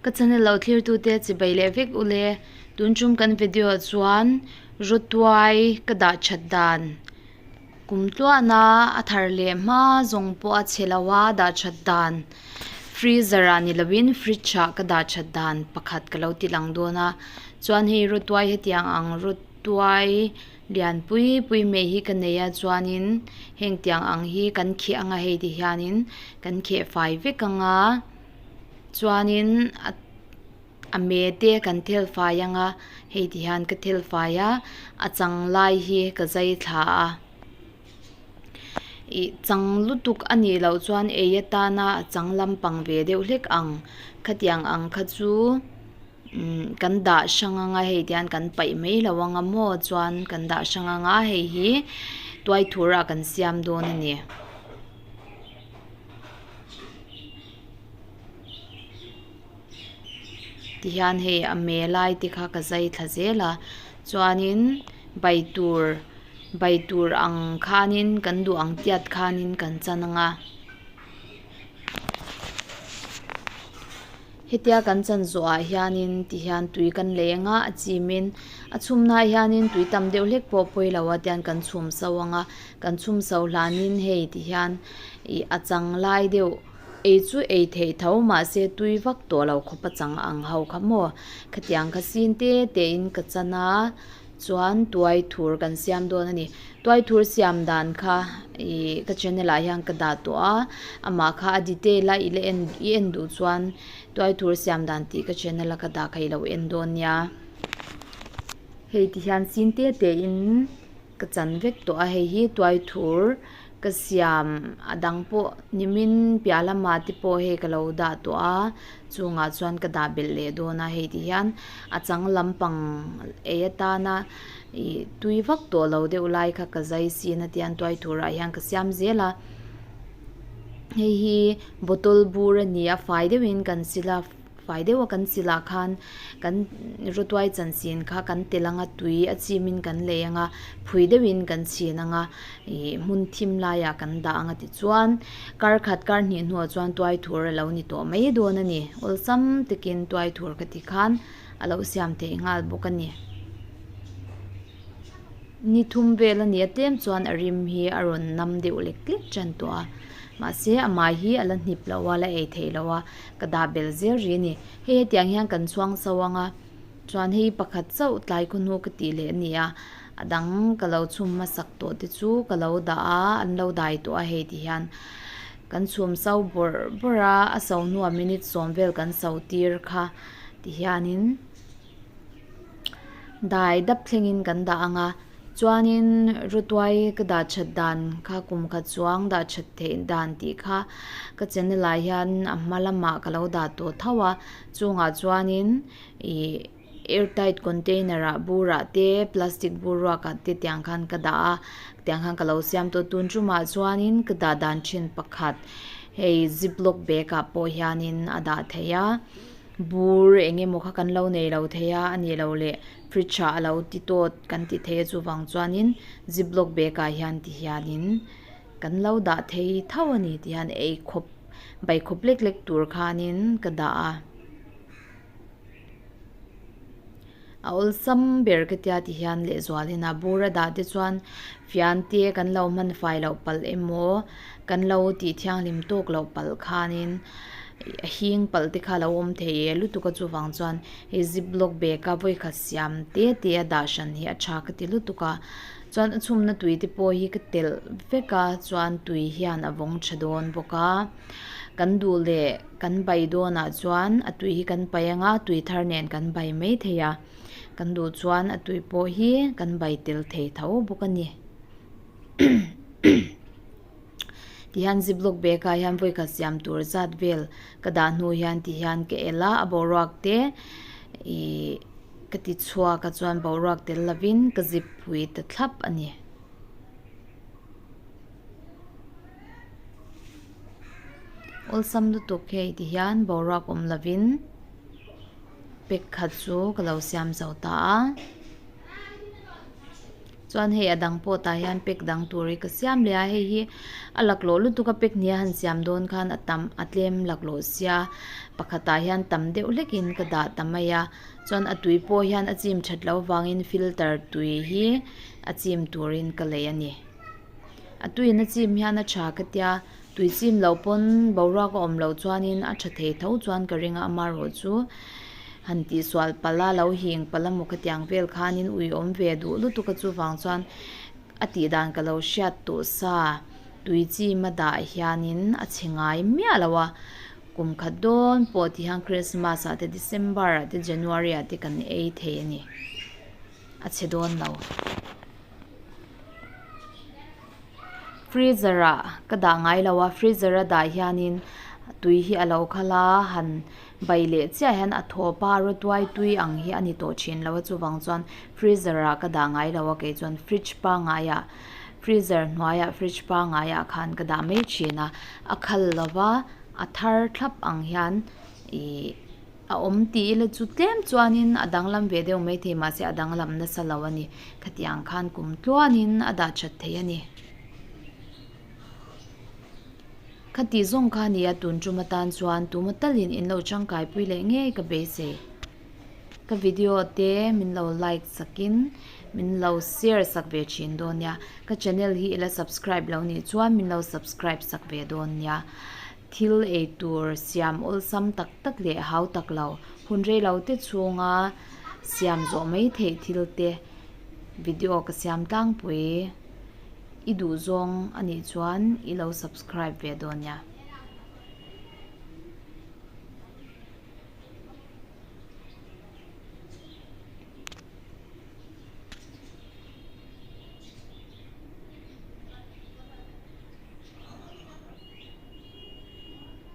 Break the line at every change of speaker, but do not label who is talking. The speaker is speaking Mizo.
Ka channel lo thlir tute chibai leh vek ule tun tum kan video ah chuan rawtuai ka dah that dan kum tluana a thar leh hma zawng pawh a chhe lo a dah that dan freezer ah ni lovin fridge ah ka dah that dan pakhat ka lo ti lang dawn a chuan hei rawtuai hetiang ang rawtuai lian pui pui mai hi ka nei a chuanin heng tiang ang hi kan kheh anga hei ti hianin kan kheh fai vek anga. Chuanin a a me te kan thel fai ang a hei ti hian ka thel fai a a chang lai hi ka zai thla a ih chang lutuk a nih loh chuan ei atana a chang lampang ve deuh hlek ang khatiang ang kha chu umm kan dah hrang ang a hei ti hian kan paih mai lo ang a maw chuan kan dah hrang ang a hei hi tuai thur ah kan siam dawn a ni. Tihian hei a me lai te kha ka zai thla zel a chuanin bai tur bai tur ang khanin kan duh ang tiat khanin kan chan ang a. Hetia kan chan zawh ah hianin tihian tui kan lei ang a a chimin a chhumna ah hianin tui tam deuh hlek pawh pawi lo a tian kan chhum so ang a kan chhum so hlanin hei tihian ih a chang lai deuh ei chu ei theih tho mahse tui vak tawh lo khawp a chang ang ho kha maw khatiang kha sin te te in ka chan a chuan tuai thur kan siam dawn a ni tuai thur siam dan kha ih ka channel ah hian ka dah tawh a amah kha a detail a i la en i en duh chuan tuai thur siam dan tih ka channel a ka dah kha i lo en dawn nia hei ti hian sin te te in. Ka chan vek tawh a hei hi tuai thur ka siam a dang pawh nimin piah lamah te pawh hei ka lo dah tawh a chungah chuan ka dah belh leh dawn a hei ti hian a chang lampang ei atana ih tui vak tawh lo deuh lai kha ka zai sin a tiang tuai turah hian ka siam zel a hei hi bottle bur a ni a fai deuhin kan sil a. Fai deuha kan chilh ah khan kan rawtuai chanchin kha kan tel anga tui a chimin kan lei anga phui deuhin kan chhin anga ih hmun thim laiah kan dah anga tichuan kar khat kar hnih hnuah chuan tuai thur a lo ni tawh mai dawn a ni awlsam takin tuai thur ka ti khan a lo siam theih nghal bawk a ni. Ni thum vel a nia tlem chuan a rim hi a rawn nam deuh lek lek tan tawh a mahse amah hi a la hnip lo a la ei theih lo a ka dah bel zel rih a ni hei hetiang hian kan chhuang so ang a chuan hei pakhat chauh tlai khaw hnu ka tih leh a ni a a dang ka lo chhum hmasak tawh te chu ka lo dah a an lo dai tawh a hei ti hian kan chhum so bawrh bawrh a a so hnuah minute sawm vel kan so tir kha ti hianin. Dai dap thlengin kan dah ang a chuanin rawtuai ka dah that dan kha kum khat chuang dah that theih dan tih kha ka channel ah hian a hma lamah ka lo dah tawh tho a chungah chuanin ih air tight container ah burah te plastic bur ruak ah te tiang khan ka dah a tiang khan ka lo siam tawh tun tumah chuanin ka dah dan thin pakhat hei ziplock bag ah pawh hianin a dah theih a. Bur eng emaw kha kan lo nei lo thei a, a nih loh leh fridge ah a lo ti tawt kan ti thei a chuvang chuanin ziplock bag ah hian ti hianin kan lo dah thei tho a ni ti hian ei khawp bai khawp lek lek tur khanin ka dah a. A awlsam ber ka tia ti hian lehzualin a bur a dah te chuan fian te kan lo hman fai loh palh emaw kan lo tih thianghlim tawk loh palh khanin a hing palh te kha a lo awm thei e lutuk a chuvang chuan hei ziplock bag a vawikhat siam te te a dah hran hi a tha ka ti lutuk a chuan a chhumna tui te pawh hi ka telh vek a chuan tui hian a vawng tha dawn bawk a kan duh leh. Kan bai dawnah chuan a tui hi kan pai anga tui thar nen kan bai mai thei a, kan duh chuan a tui pawh hi kan bai tel thei tho bawk a ni. Tihian ziplock bag ah hian vawikhat siam tur zat vel ka dah hnu hian tihian ka el a, a boruak te ih ka ti chhuak a chuan boruak tel lovin ka zip phui ta thlap a ni. Awlsam lutuk hei ti hian boruak awm lovin pack khat chu ka lo siam zo ta a. Chuan hei a dang pawh tah hian pack dang tur hi ka siam leh a, hei hi a laklawh lutuk a pack hnih a han siam dawn khan a tam a tlem laklawh sia pakhatah hian tam deuh hlekin ka dah ta mai a, chuan a tui pawh hian a chim that loh vangin filter tui hi a chim turin ka lei a ni. A tuiin a chim hian a tha ka tia, tui chim loh pawn boruak a awm loh chuanin a tha thei tho chuan ka ring a, amaherawhchu han tihsual palh a lo hing palh a maw khatiang vel khanin ui awm ve duh lutuk a chuvang chuan a tih dan ka lo hriat tawh sa tui chim a dah hianin a chhe ngai miah lo a, kum khat dawn pawh ti hian Christmas ah te December ah te January ah te kan ei thei a ni a chhe dawn lo. Freezer ah ka dah ngai lo a freezer a dah hianin tui hi a lo khal a han bai leh chiah hian a thawp a rawtuai tui ang hi a ni tawh thin lo a chuvang chuan freezer ah ka dah ngai lo a kei chuan fridge pangngai ah freezer hnuaiah fridge pangngai ah khan ka dah mai thin a a khal lo va a thar thlap ang hian ihh. A awm tih ila chu tlem chuanin a danglam ve deuh maithei mahse a danglam nasa lo a ni. Khatiang khan kum tluanin a dah that thei a ni. Khati zawng kha a ni a, tun tum atan chuan tuma talin in lo tangkai pui leh ngei ka beisei. Ka video te min lo like sakin min lo share sak ve thin dawn nia. Ka channel hi ila subscribe lo nih chuan min lo subscribe sak ve dawn nia. Thil ei tur siam awlsam tak tak leh hau tak lo, hun rei lo te chhunga siam zawh mai theih thil te video ka siam tlangpui i duh zawng a nih chuan i lo subscribe ve dawn nia.